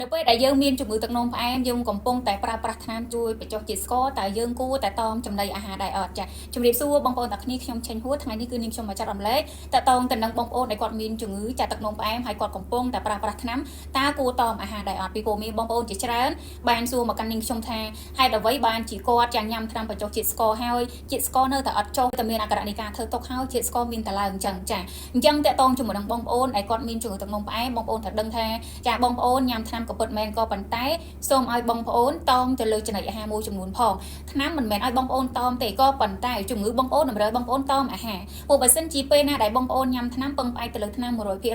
នៅពេលដែលយើងមានជំងឺទឹកនោមផ្អែមយើងកំពុងតែប្រើប្រាស់ថ្នាំជួយបញ្ចុះជាតិស្ករតើយើងគួរតែតមចំណីអាហារដែរអត់ចាជំរាបសួរបងប្អូនទាំងគ្នាខ្ញុំឆេញហួរថ្ងៃនេះគឺនាងខ្ញុំមកចាត់រំលែកតកតងទៅនឹងបងប្អូនដែលគាត់មានជំងឺចាទឹកនោមផ្អែមហើយគាត់កំពុងតែប្រើប្រាស់ថ្នាំតើគួរតមអាហារដែរអត់ពីព្រោះមានបងប្អូនជាច្រើនបានសួរមកកាន់នាងខ្ញុំថាហេតុអ្វីបានជាគាត់ចាញ៉ាំថ្នាំបញ្ចុះជាតិស្ករហើយជាតិស្ករនៅតែអត់ចុះតែមានអាការៈនៃការធ្វើទុកហើយជាតិស្ករមានតែឡើងអញ្ចឹងចាអញ្ចឹងតកតងជាមួយនឹងបងប្អូនដែលគាត់មានជំងឺទឹកនោមផ្អែមបងប្អូនត្រូវដឹងថាចាបងប្អូនញ៉ាំថ្នាំក៏ពិតមែនក៏ប៉ុន្តែសូមឲ្យបងប្អូនតមទៅលើចំណីអាហារមួយចំនួនផងថ្នាំមិនមែនឲ្យបងប្អូនតមទេក៏ប៉ុន្តែជំងឺបងប្អូនតម្រូវបងប្អូនតមអាហារព្រោះបើសិនជាពេលណាដែលបងប្អូនញ៉ាំថ្នាំពឹងផ្អែកទៅលើថ្នាំ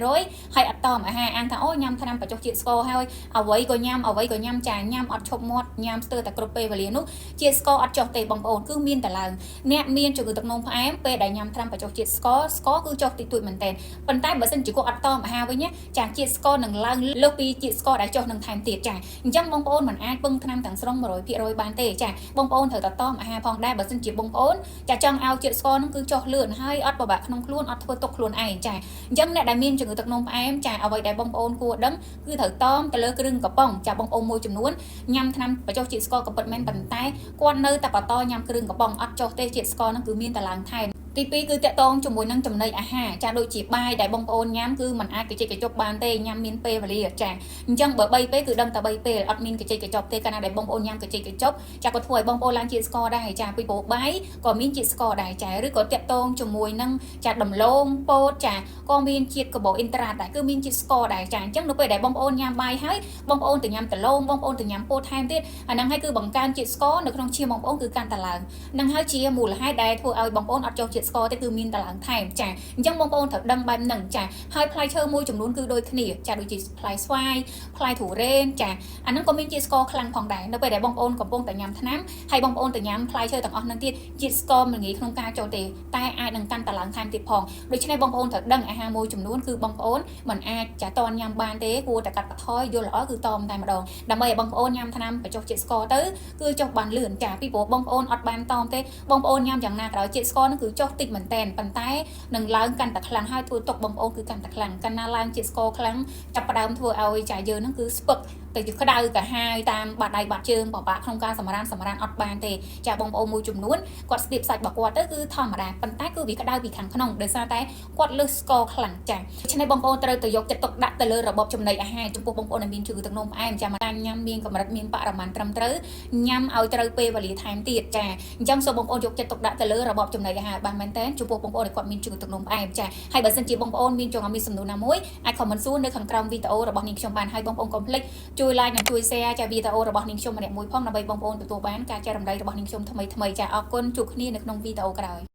100%ហើយអត់តមអាហារអាងថាអូញ៉ាំថ្នាំបញ្ចុះជាតិស្ករហើយអ្វីក៏ញ៉ាំអ្វីក៏ញ៉ាំចាញ៉ាំអត់ឈប់មាត់ញ៉ាំស្ទើរតែគ្រប់ពេលវេលានោះជាតិស្ករអត់ចុះទេបងប្អូនគឺមានតែឡើងអ្នកមានជំងឺទឹកនោមផ្អែមពេលដែលញ៉ាំថ្នាំបញ្ចុះជាតិស្ករស្ករគឺចុះតិចតួចមែនទែនប៉ុន្តែបើសិនជាគាត់អត់តមអាហារវិញណាចាជាតិស្ករនឹងឡើងលើសពីជាតិស្ករដែលចុះនឹងថែមទៀតចាអញ្ចឹងបងប្អូនមិនអាចពឹងថ្នាំទាំងស្រុង100%បានទេចាបងប្អូនត្រូវតែតមអាហារផងដែរបើសិនជាបងប្អូនចាចង់ឲ្យជាតិស្ករនឹងគឺចុះលឿនហើយអត់ពិបាកក្នុងខ្លួនអត់ធ្វើទុកខ្លួនឯងចាអញ្ចឹងអ្នកដែលមានជំងឺទឹកនោមផ្អែមចាអ្វីដែលបងប្អូនគួរដឹងគឺត្រូវតមទៅលើគ្រឿងកំប៉ុងចាបងប្អូនមួយចំនួនញ៉ាំថ្នាំបញ្ចុះជាតិស្ករក៏ពិតមែនប៉ុន្តែគាត់នៅតែបន្តញ៉ាំគ្រឿងកំប៉ុងអត់ចុះទេជាតិស្ករនឹងគឺមានតែឡើងថែមទី2គឺតកតងជាមួយនឹងចំណីអាហារចាដូចជាបាយដែលបងប្អូនញ៉ាំគឺมันអាចកញ្ចិចកញ្ចប់បានទេញ៉ាំមានពេលវេលាចាអញ្ចឹងបើ3ពេលគឺដឹងតែ3ពេលអត់មានកញ្ចិចកញ្ចប់ទេកាលណាដែលបងប្អូនញ៉ាំកញ្ចិចកញ្ចប់ចាក៏ធ្វើឲ្យបងប្អូនឡើងជាតិស្ករដែរចាពីព្រោះបាយក៏មានជាតិស្ករដែរចាឬក៏តកតងជាមួយនឹងចាដំឡូងពោតចាក៏មានជាតិកាបូអ៊ីដ្រាតដែរគឺមានជាតិស្ករដែរចាអញ្ចឹងនៅពេលដែលបងប្អូនញ៉ាំបាយហើយបងប្អូនទៅញ៉ាំដំឡូងបងប្អូនទៅញ៉ាំពោតថែមទៀតអាហ្នឹងហើយគឺបង្កើនជាតិស្ករនៅក្នុងឈាមបងប្អូនគឺកាន់តែឡើងនឹងហើយជាមូលហេតុដែលធ្វើឲ្យបងប្អូនអត់ចុះជាតិស្ករទេគឺមានតែឡើងថែមចាអញ្ចឹងបងប្អូនត្រូវដឹងបែបហ្នឹងចាហើយផ្លែឈើមួយចំនួនគឺដូចគ្នាចាដូចជាផ្លែស្វាយផ្លែធូរ៉េនចាអាហ្នឹងក៏មានជាតិស្ករខ្លាំងផងដែរនៅពេលដែលបងប្អូនកំពុងតែញ៉ាំថ្នាំហើយបងប្អូនទៅញ៉ាំផ្លែឈើទាំងអស់ហ្នឹងទៀតជាតិស្ករមិនងាយក្នុងការចូលទេតែអាចនឹងកាន់តែឡើងថែមទៀតផងដូច្នេះបងប្អូនត្រូវដឹងអាហារមួយចំនួនគឺបងប្អូនមិនអាចចាតន់ញ៉ាំបានទេគួរតែកាត់បន្ថយយល់ល្អគឺតមតែម្ដងដើម្បីឲ្យបងប្អូនញ៉ាំថ្នាំបញ្ចុះជាតិស្ករទៅគឺចុះបានលឿនចាពីព្រោះបងប្អូនអត់បានតមទេបងប្អូនញ៉ាំយ៉ាងណាក៏ដោយជាតិស្ករនឹងគឺចុះតិចមែនតែនប៉ុន្តែនឹងឡើងកាន់តែខ្លាំងហើយធ្វើទុកបងប្អូនគឺកាន់តែខ្លាំងកាលណាឡើងជាតិស្ករខ្លាំងចាប់ផ្ដើមធ្វើឲ្យចាយើងនឹងគឺស្ពឹកទៅជាក្តៅកាហាយតាមបាតដៃបាតជើងបបាក់ក្នុងការសម្រានសម្រានអត់បានទេចាបងប្អូនមួយចំនួនគាត់ស្ទាបសាច់របស់គាត់ទៅគឺធម្មតាប៉ុន្តែគឺវាក្តៅពីខាងក្នុងដោយសារតែគាត់លើសស្ករខ្លាំងចាដូច្នេះបងប្អូនត្រូវទៅយកចិត្តទុកដាក់ទៅលើរបបចំណីអាហារចំពោះបងប្អូនដែលមានជំងឺទឹកនោមផ្អែមចាមកញ៉ាំមានកម្រិតមានបរិមាណត្រឹមត្រូវញ៉ាំឲ្យត្រូវពេលវេលាថែមទៀតចាអញ្ចឹងសូមបងប្អូនយកចិត្តទុកដាក់ទៅលើរបបចំណីអាហារបានមែនតើចំពោះបងប្អូនដែលគាត់មានជំងឺទឹកនោមផ្អែមចាហើយបើសិនជាបងប្អូនមានចង់ឲ្យមានសំណួរណាមួយអាច comment សួរនៅខាងក្រោមវីដេអូរបស់នាងខ្ញុំបានហើយបងប្អូនកុំភ្លេចជួយ like និងជួយ share ចាវីដេអូរបស់នាងខ្ញុំម្នាក់មួយផងដើម្បីបងប្អូនទទួលបានការចែករំលែករបស់នាងខ្ញុំថ្មីៗចាអរគុណជួបគ្នានៅក្នុងវីដេអូក្រោយ។